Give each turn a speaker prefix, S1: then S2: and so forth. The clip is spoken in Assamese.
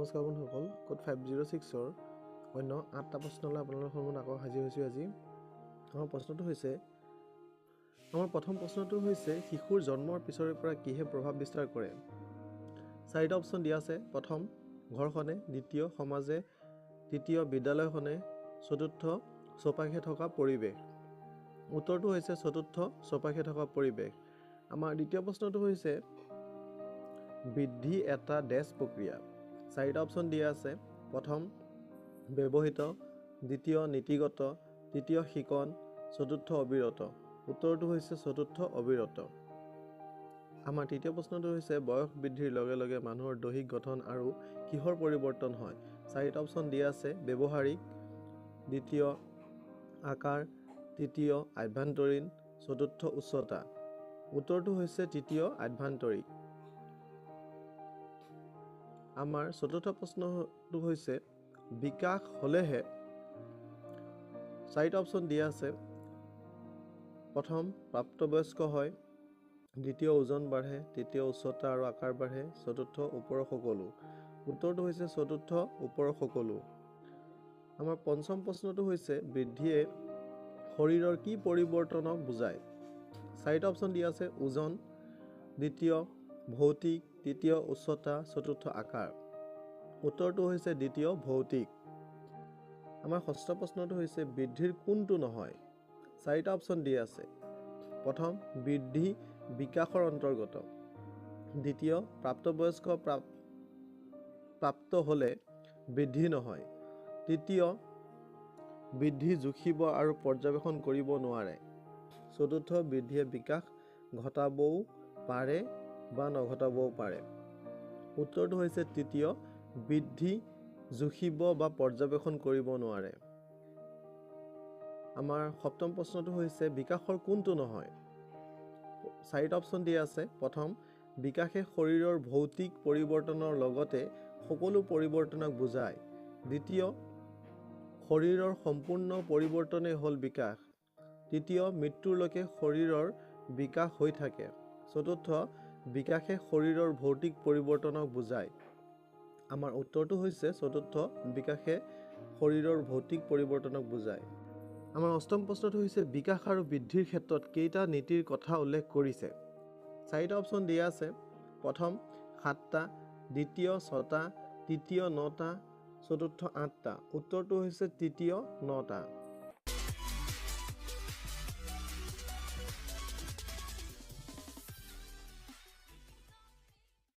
S1: নমস্কাৰ বন্ধুসকল, কোড 506ৰ অন্য 8টা প্ৰশ্নলৈ আপোনালোকৰ সন্মুখত আকৌ হাজিৰ হৈছোঁ। আজি আমাৰ প্ৰশ্নটো হৈছে, আমাৰ প্ৰথম প্ৰশ্নটো হৈছে, শিশুৰ জন্মৰ পিছৰে পৰা কিহে প্ৰভাৱ বিস্তাৰ কৰে? চাৰিটা অপশ্যন দিয়া আছে। প্ৰথম ঘৰখনে, দ্বিতীয় সমাজে, তৃতীয় বিদ্যালয়খনে, চতুৰ্থ চৌপাশে থকা পৰিৱেশ। উত্তৰটো হৈছে চতুৰ্থ চৌপাশে থকা পৰিৱেশ। আমাৰ দ্বিতীয় প্ৰশ্নটো হৈছে, বৃদ্ধি এটা ডেছ প্ৰক্ৰিয়া। চাৰিটা অপশ্যন দিয়া আছে। প্ৰথম ব্যৱহৃত, দ্বিতীয় নীতিগত, তৃতীয় শিকন, চতুৰ্থ অবিৰত। উত্তৰটো হৈছে চতুৰ্থ অবিৰত। আমাৰ তৃতীয় প্ৰশ্নটো হৈছে, বয়স বৃদ্ধিৰ লগে লগে মানুহৰ দৈহিক গঠন আৰু কিহৰ পৰিৱৰ্তন হয়? চাৰিটা অপশ্যন দিয়া আছে। ব্যৱহাৰিক, দ্বিতীয় আকাৰ, তৃতীয় আভ্যন্তৰীণ, চতুৰ্থ উচ্চতা। উত্তৰটো হৈছে তৃতীয় আভ্যন্তৰীণ। আমাৰ চতুৰ্থ প্ৰশ্নটো হৈছে, বিকাশ হ'লেহে। চাৰিটা অপশ্যন দিয়া আছে। প্ৰথম প্ৰাপ্তবয়স্ক হয়, দ্বিতীয় ওজন বাঢ়ে, তৃতীয় উচ্চতা আৰু আকাৰ বাঢ়ে, চতুৰ্থ ওপৰৰ সকলো। উত্তৰটো হৈছে চতুৰ্থ ওপৰৰ সকলো। আমাৰ পঞ্চম প্ৰশ্নটো হৈছে, বৃদ্ধিয়ে শৰীৰৰ কি পৰিৱৰ্তনক বুজায়? চাৰিটা অপশ্যন দিয়া আছে। ওজন, দ্বিতীয় ভৌতিক, তৃতীয় উচ্চতা, চতুৰ্থ আকাৰ। উত্তৰটো হৈছে দ্বিতীয় ভৌতিক। আমাৰ ষষ্ঠ প্ৰশ্নটো হৈছে, বৃদ্ধিৰ কোনটো নহয়? চাৰিটা অপশ্যন দিয়া আছে। প্ৰথম বৃদ্ধি বিকাশৰ অন্তৰ্গত, দ্বিতীয় প্ৰাপ্তবয়স্ক প্ৰাপ্ত হ'লে বৃদ্ধি নহয়, তৃতীয় বৃদ্ধি জুখিব আৰু পৰ্যবেক্ষণ কৰিব নোৱাৰে, চতুৰ্থ বৃদ্ধিয়ে বিকাশ ঘটাবও পাৰে বা নঘটাবও পাৰে। উত্তৰটো হৈছে তৃতীয় বৃদ্ধি জুখিব বা পৰ্যবেক্ষণ কৰিব নোৱাৰে। আমাৰ সপ্তম প্ৰশ্নটো হৈছে, বিকাশৰ কোনটো নহয়? চাৰিটা অপশ্যন দিয়া আছে। প্ৰথম বিকাশে শৰীৰৰ ভৌতিক পৰিৱৰ্তনৰ লগতে সকলো পৰিৱৰ্তনক বুজায়, দ্বিতীয় শৰীৰৰ সম্পূৰ্ণ পৰিৱৰ্তনেই হ'ল বিকাশ, তৃতীয় মৃত্যুলৈকে শৰীৰৰ বিকাশ হৈ থাকে, চতুৰ্থ বিকাশে শৰীৰৰ ভৌতিক পৰিৱৰ্তনক বুজায়। আমাৰ উত্তৰটো হৈছে চতুৰ্থ বিকাশে শৰীৰৰ ভৌতিক পৰিৱৰ্তনক বুজায়। আমাৰ অষ্টম প্ৰশ্নটো হৈছে, বিকাশ আৰু বৃদ্ধিৰ ক্ষেত্ৰত কেইটা নীতিৰ কথা উল্লেখ কৰিছে? চাৰিটা অপশ্যন দিয়া আছে। প্ৰথম 7টা, দ্বিতীয় 6টা, তৃতীয় 9টা, চতুৰ্থ 8টা। উত্তৰটো হৈছে তৃতীয় 9টা।